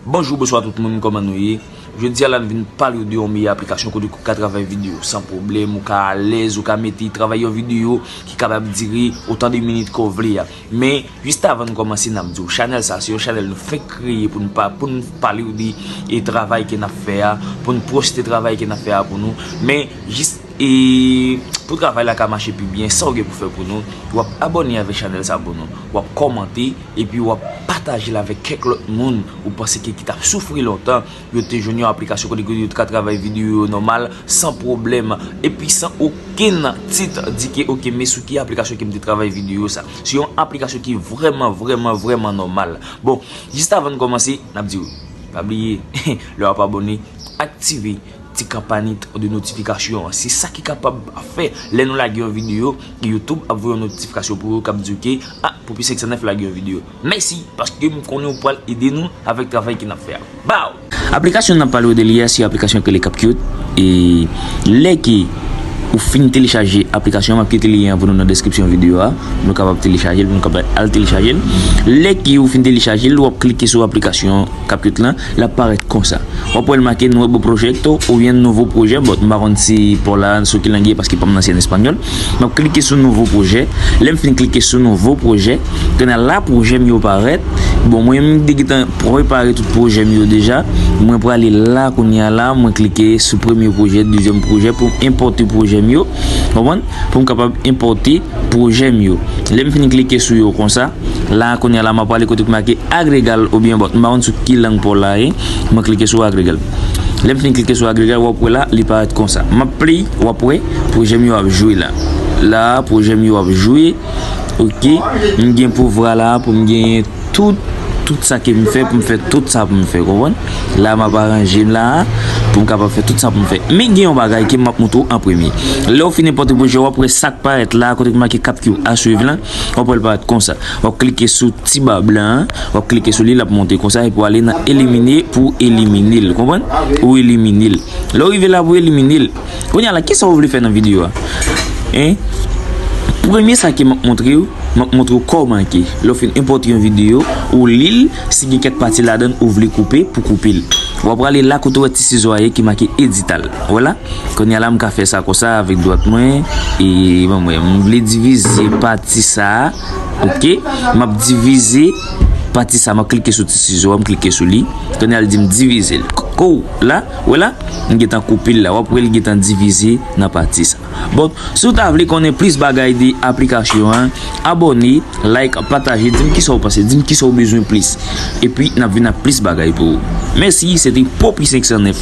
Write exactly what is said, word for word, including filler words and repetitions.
Bonjou, bonswa tout moun, kòman nou ye? Jodi a la, n vin pale w de yon meyè aplikasyon kote ou ka travay videyo san pwoblèm, ou ka alèz, ou ka mete travay yon videyo ki kapab dire otan de minit ke w vle a. Men, jis avan n kòmanse, n ap di w, chanèl sa, se yon chanèl nou fenk kreye pou n pa, pou n pale w de, e, travay ke n ap fè a, pou n poste travay ke n ap fè a pou nou. Men, jis, e, pou travay la ka mache pi byen, sa w gen pou fè pou nou, w ap abòne avèk chanèl sa pou nou, w ap kòmante, epi w ap pataje l avèk kèk lòt moun ou panse ke ki t ap soufri lontan, yo te jwenn yon aplikasyon kote ke yo te ka travay videyo yo nòmal, san pwoblèm, epi san okenn tit di ke, oke, men sou ki aplikasyon ke m te travay videyo sa. Se yon aplikasyon ki vrèman, vrèman, vrèman nòmal. Bon, jis avan n kòmanse, n ap di w, pa bliye, lè w ap abòne, aktive ti kanpanit de notifikasyon an. Se sa ki kapab fè, lè nou lage yon videyo, YouTube ap voye yon notifikasyon pou ou k ap di w ke, a, Popi senk san nèf lage yon videyo. Mèsi, paske m konnen w pral ede nou avèk travay ke n ap fè a. Baw! Aplikasyon n ap pale w de li a, se aplikasyon ki rele CapCut. E lè ke ou fin telechaje aplikasyon, m ap kite lyen an pou nou nan deskripsyon videyo a, pou nou kapab telechaje l, pou nou kapab al telechaje l. Lè ke ou fin telechaje l, w ap klike sou aplikasyon CapCut lan, l ap parèt konsa. W ap wè l make Nuevo Proyecto oubyen Nouvo Pwojè, but m pa konn si pa w la sou ki lang ye paske pa m nan se an espanyòl. M ap klike sou Nouvo Pwojè. Lè m fin klike sou Nouvo Pwojè, kounye a la pwojè m yo parèt. Bon, mwen m te gentan prepare tout pwojè m yo deja. Mwen prale la kounye a la, mwen klike sou premye pwojè, dezyèm pwojè pou m enpòte pwojè m yo. Konprann? Pou m kapab enpòte pwojè m yo. Lè m fin klike sou yo konsa, la kounye a la m ap prale kote ki make agregar oubyen but. M pa konn sou ki lang pa w la ye. Mwen klike sou agregar. Lè m fin klike sou agregar, w ap wè la, li parèt konsa. M ap play, w ap wè, pwojè m yo ap jwe la. La, pwojè m yo ap jwe. Oke, m gen pouvwa la pou m genyen tout, tout sa ke m fè, pou m fè tout sa pou m fè, konprann? La, m ap aranje m la, pou m kapab fè tout sa pou m fè. Men gen yon bagay ke m ap montre w an premye. Lè w fin enpòte pwojè, w ap wè sa k parèt la, kote ki make CapCut a swiv lan, w ap wè l parèt konsa. W ap klike sou ti ba blan an, w ap klike sou li, l ap monte konsa, epi w ale nan elimine pou w elimine l, konprann? Ou elimine l. Lè w rive la pou w elimine l, kounye a la, kisa w vle fè nan videyo a? Hein? Premye sa ke m ap montre w, m ap montre w kòman ke lè w fin enpòte yon videyo, ou li l, si gen kèk pati ladan l ou vle koupe, pou koupe l. W ap prale la kote w wè ti sizo a ye ki make edital. Wè la? Kounye a la, m ka fè sa konsa avèk dwat mwen. E bon, mwen, m vle divize pati sa a. Oke? M ap divize pati sa a. M ap klike sou ti sizo a, m klike sou li. Kounye a, l di m divize l. Kou, la, wè la? M gentan koupe l la. W ap wè l gentan divize nan pati sa. Bon, si w ta vle konnen plis bagay de aplikasyon an, abòne, like, pataje, di m kisa w panse, di m kisa w bezwen plis. Epi, n ap vin ak plis bagay pou ou. Mèsi, se te Popi senk san nèf.